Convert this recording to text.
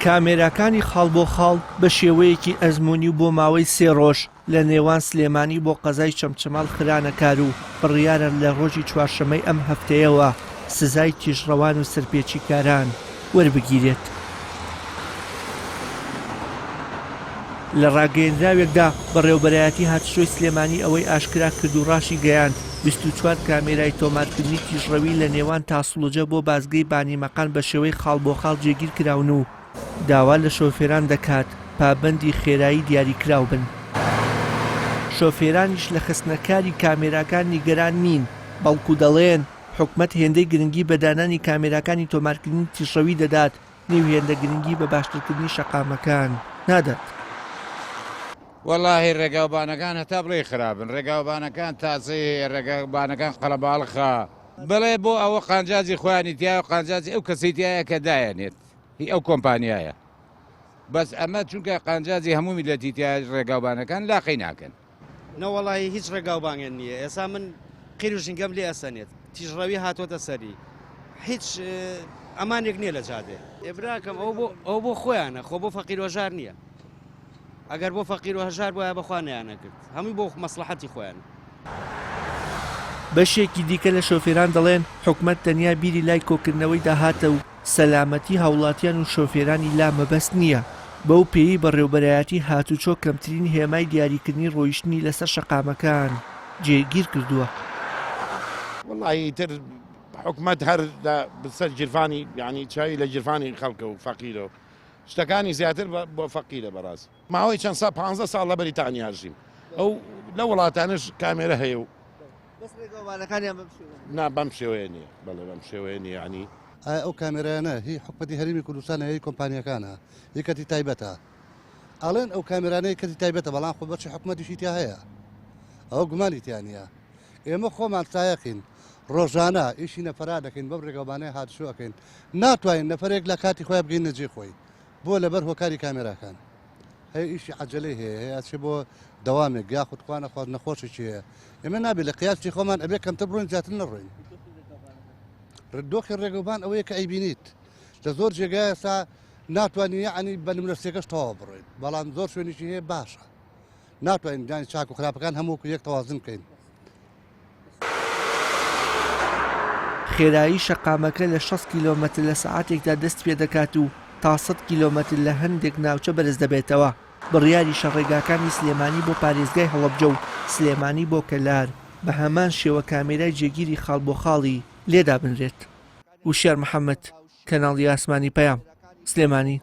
کامێراکانی خاڵ بۆ خاڵ بە شێوەیەکی ئەزموونی و بۆ ماوەی سێ ڕۆژ لە نێوان سلێمانی بۆ قەزای چەمچەماڵ خرانە کار و بڕیارە لە ڕۆژی چوارشەممەی ئەم هەفتەیەوە سزای تیژڕەوان و سەرپێچیکاران وەربگیرێت. لە ڕاگەیەندراوێکدا بەڕێوەبەرایەتی هاتوچۆی سلێمانی ئەوەی ئاشکرا کرد و ڕاشیگەیاند، 24 کامێرای تۆمارکردنی تیژڕەوی لە نێوان تاسڵوجە بۆ بازگەی بانیمەقان بە شێوەی خاڵ بۆ خاڵ جێگیر کراون و داوا لە شۆفێران دەکات پابەندی خێرایی دیاریکراو بن. شۆفێرانیش لە خستنەکاری کامێراکان نیگەران نین، بەڵکو دەڵێن، حکومەت هێندەی گرنگی بە دانانی کامێراکانی تۆمارکردنی تیژڕەوی دەدات، نیو هێندە گرنگی بە باشترکردنی شەقامەکان نادات. وەڵاهی ڕێگاوبانەکان هەتا بڵێی خراپن ڕێگاوبانەکان تاسەی هەیە ڕێگابانەکان قەڵەباڵخە بڵێ بۆ ئەوە قانجازی خۆیانی تایە و قانجازی ئەو کەسەی تایە کە دایەنێت هی ئەو کۆمپانیایە بەس ئەمە چونکە قانجازی هەموو میلەتی تایە ڕێگاوبانەکان لاقەی ناکەن. نەوەڵاهی هیچ ڕێگاوبانێن نییە ئێسا من قیر و ژینگەم لێ ئەسەنێت تیژڕەوی هاتۆتە سەری هیچ ئەمانێک نییە لە جادێ. ئێ براکەم ئەو بۆ ئەو بۆ خۆیانە خۆ بۆ فەقیر وەژار نییە ئەگەر بۆ فەقیر و هەژار بۆیە بەخوا نەیانەکرد هەمووی بۆ مەسڵەحەتی خۆیانە. بەشێکی دیکە لە شۆفێران دەڵێن، حکومەت تەنیا بیری لای کۆکردنەوەی داهاتە و سەلامەتی هاوڵاتیان و شۆفێرانی لا مەبەست نییە، بەو پێیەی بەڕێوبەرایەتی هاتوچۆ کەمترین هێمای دیاریکردنی ڕۆیشتنی لەسەر شەقامەکان جێگیر کردووە. وەڵاهی ئیتر حکومەت هەر لە سەر گیرفانی یانی چاوی لە گیرفانی خەڵکە و فەقیرە و شتەکانی زیاتر بۆ فەقیرە بەڕاست. ماوەی چەند سا پانزە ساڵ لە بەریتانیا ژیم ئەو لە وڵاتانش کامێرە هەیە و بەس ڕێگەوبانەکانیان بەم شێوەیە نا بەم شێوەیە نییە بەڵێ بەم شێوەیە نییە ینی ئایا ئەو کامێرایانە هی حکومەتی هەرێمی کوردستانە هی کۆمپانیاکانە هی کەرتی تایبەتە ئەڵێن ئەو کامێرانەی کەرتی تایبەتە بەڵام خۆ بەشی حکومەتیشی تیا هەیە ئەوە گومانی تیا نییە ئێمە خۆمان سایەقین ڕۆژانە ئیشی نەفەرا دەکەین بەم ڕێگەوبانەی هاتوچۆ ئەکەین ناتوانین نەفەرێک لە کاتی خۆیان بگەینە جێی خۆی بۆ لەبەر هۆکاری کامێراکان هەیە ئیشی عەجەلەی هەیە هەیە ئەچێ بۆ دەوامێک یاخود خوا نەخواست نەخۆشێکی هەیە ئێمە نابێت لە قیاسی خۆمان ئەبێ کەمتر بڕۆین زیاتر نەڕۆین دۆخی ڕێگەوبان ئەوەیە کە ئەیبینیت لە زۆر جێگای ئێستا ناتوانانی یعنی بە نمرە سێکەش تەواو بڕۆیت بەڵام زۆر شوێنیشی هەیە باشە ناتوانین دانی چاک و خراپەکان هەموو یەک تەوازن بکەین. خێرایی شەقامەکە لە 60 کیلۆمەتر لە سەعاتێکدا دەست پێدەکات و تا 100 کیلۆمەتر لە هەندێک ناوچە بەرز دەبێتەوە، بڕیاریشە ڕێگاکانی سلێمانی بۆ پارێزگای هەڵەبجە و سلێمانی بۆ کەلار بە هەمان شێوە کامێرای جێگیری خاڵ بۆ خاڵی لێ دابنرێت. وشیار محەمەد، کەناڵی ئاسمانی پەیام، سلێمانی.